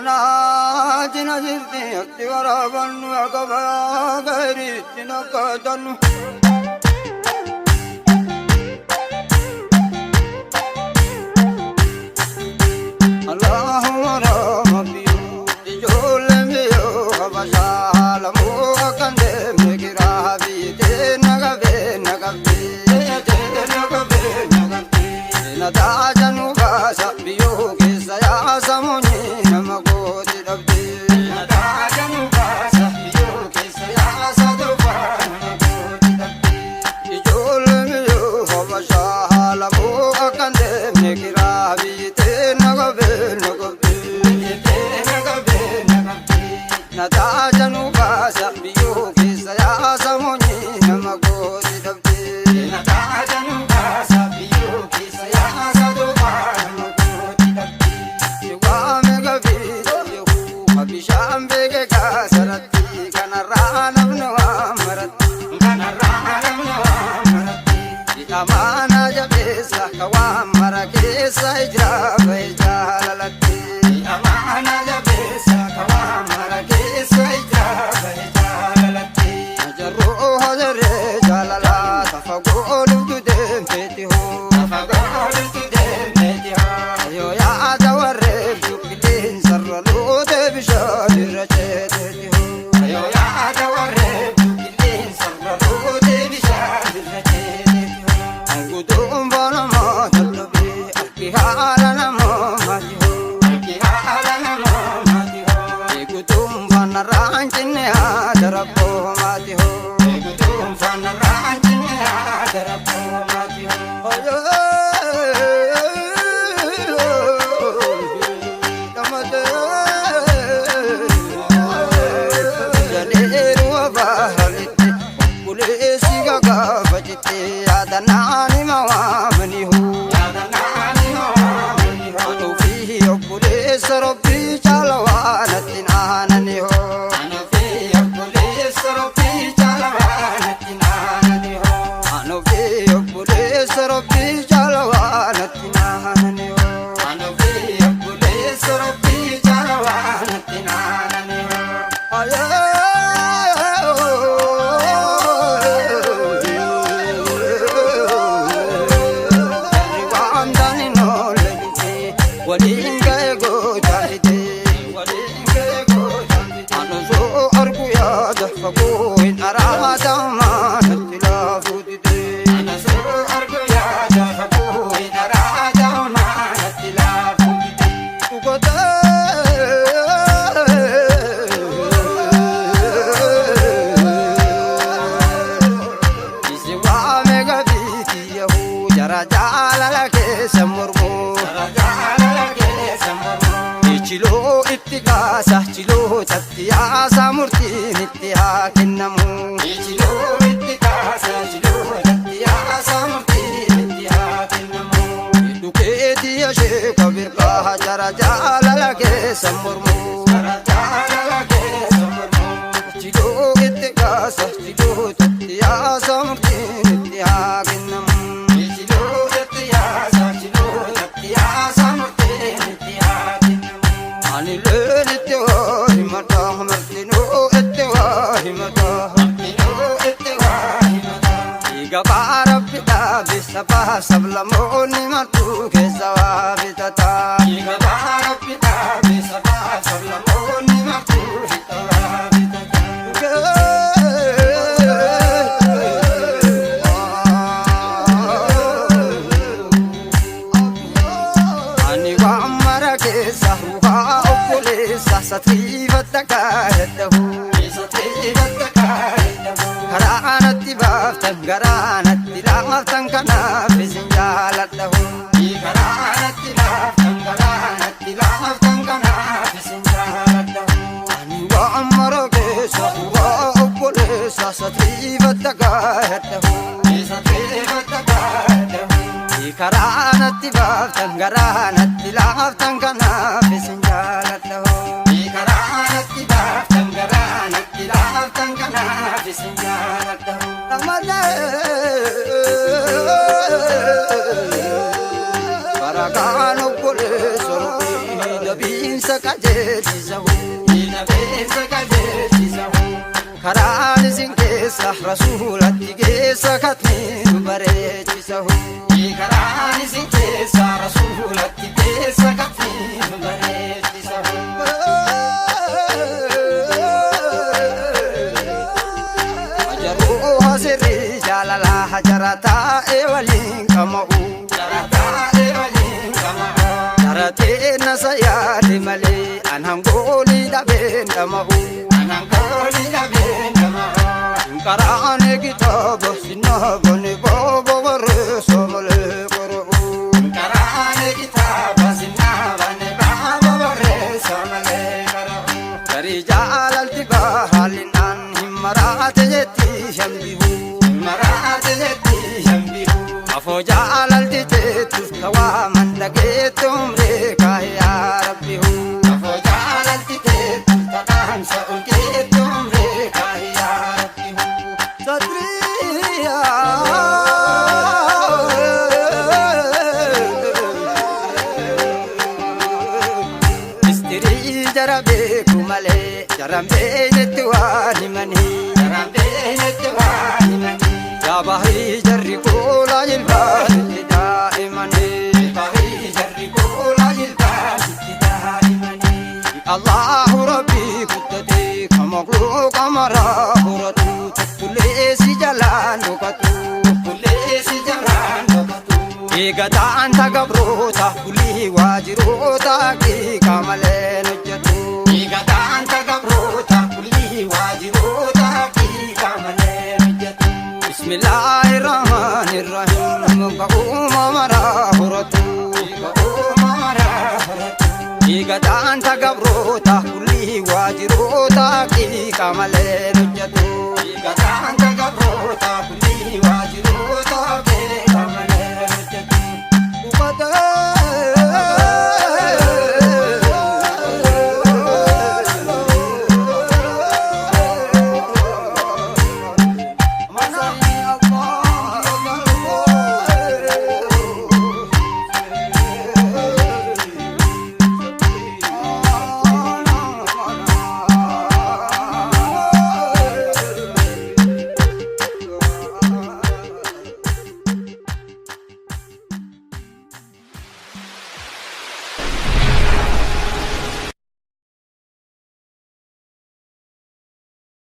Amaanaa jirti ati waraabannu akabaa gaariitti nakkatannu. Allahumma rabbi ijoolleen biyyoo habashaa lamuu akkan deemne kiraa biitee nagabee nagabdee nagabee nagabdee nataa nu baasa biyyoo keessa yaasa moonyi nama gooti dhabdee nataa nu baasa biyyoo keessa yaasa tufaa nama gooti dhabdee ijoolleen biyyoo habashaa lamuu akkan deemne kiraa biitee nagabee nagabdee nagabee nagabdee nataa nu baasa biyyoo keessa yaasa moonyi nama gooti dhabdee nataa nu baasa biyyoo keessa yaasa tufaa nama gooti dhabdee waame gabii bishaan beeke kaasarratti kanarraa namni waa maratti kanarraa namni waa maratti amaana jabeessa ka waan mara keessa ijaa bahe jaalalatti amaana jabeessa ka waan mara keessa ijaa bahe jaalalatti jarruu hajaree jaalalaa tafa gooliftu deemteeti hoo tafa gooliftu deemteeti hoo yoo yaada warreen qilleensa sarara lootee bishaan irra ceeteeti hoo yoo yaada warreen qilleensa sarara lootee bishaan irra ceeteeti hoo guutuun bonamoo dadhabee akki haala namoo maati hoo akki haala namoo maati hoo guutuun fanarraan cinne haada rabboo maati hoo guutuun fanarraan cinne haada rabboo maati hoo. Rabbi caalawaa natti naanani hoo. Anufi obboleessa Rabbii jaalawaa natti naanani hoo. Anufi obboleessa Rabbii jaalawaa natti naanani hoo. Waan daani noolle dhufee waliin ga'e gootaa fidee waliin ga'e gootaa fidee. Anu soo argu yaada fagoo hin araadamaa natti laafuu didee. Anu soo argu yaada fagoo hin araadamaa natti laafuu didee. Dhugatee. Isi waame gabiiti yahuu jara jaalala keessa mormuu. Jara jaalala keessa mormuu. Chiloo itti kaasa chiloo tatti yaasa murtiin itti haa kennamu. Chiloo itti kaasa chiloo tatti yaasa murtiin itti haa kennamu. Dhukeetii ishee kabirkaa jara jaalala keessa mormuu. Jara jaalala keessa mormuu. Chiloo itti kaasa chiloo tatti yaasa murtiin itti haa kennamu. Chiloo itti yaasa chiloo tatti yaasa murtiin itti haa kennamu. Ani leen itti waa himata martinuu itti waa himata. Martinuu itti waa himata. Gabaa rabbi dhaabe sabaa sablamoonni martuu keessa waa bitata. Gabaa rabbi dhaabe sabaa sablamoonni martuu keessa waa bitata. Ani waan mara keessa ruhaa obboleessa satriifadha kaayadhahu. Karaa natti baaftan garaa natti laaftan kanaaf isin jaaladhahu. Karaa natti laaftan garaa natti laaftan kanaaf isin jaaladhahu. Ani waan mara keessa ruhaa obboleessa satriifadha kaayadhahu. Karaa natti baaftan garaa natti laaftan kanaaf isin jaaladhahu. Karaa natti baaftan garaa natti laaftan kanaaf isin jaaladhahu. Malee barakaan obboleessa Rabbii Dabiinsa qajeelchisahu. Dabiinsa qajeelchisahu. Karaan isin keessa rasuulatti geessa katni nu bareechisahu. Karaan isin keessa rasuulatti geessa katni nu bareechisahu. Hajaruu hasirri jaalala hajara taa'ee waliin qama'u. Jara taa'ee waliin qama'u. Jaratee nasa yaade malee an hangoolii dhabeen dhama'u. An hangoolii dhabeen dhama'u. Qaraane kitaaba sinnaabani baaba barreessa malee qara'u. Qaraane kitaaba sinnaabani baaba barreessa malee qara'u. Garii jaalalti bahaalinaan hin maraate jetti shambihu. Hin maraate jetti shambihu. Afoo jaalalti jeettus tawaa mandageettu umree kaahe yaa rabbihu. Afoo jaalalti jeettus tadhaamsa olgeettu umree kaahe yaa rabbihu. Satriyaa. Istirii jara beeku malee jaran beeynetti waan himanii. Jaran beeynetti waan himanii. Yaa bahrii jarri kuula jilbaanitti daa'imanii. Bahrii jarri kuula jilbaanitti daa'imanii. Allahu Rabbii guddatee ka makhluuqa maraa horatu tokkollee si jalaan dhokatu. Tokkollee si jalaan dhokatu. Eegataan tagabroota bulii waajiroota haqiiqa malee hojjetu. Eegataan tagabroota bulii waajiroota haqiiqa malee hojjetu. Bismillahirrahmanirrahim. Ka uumama horatu. Ka uumama horatu. Eegataan tagabroota bulii waajiroota haqiiqa malee hojjetu. Eegataan tagabroota.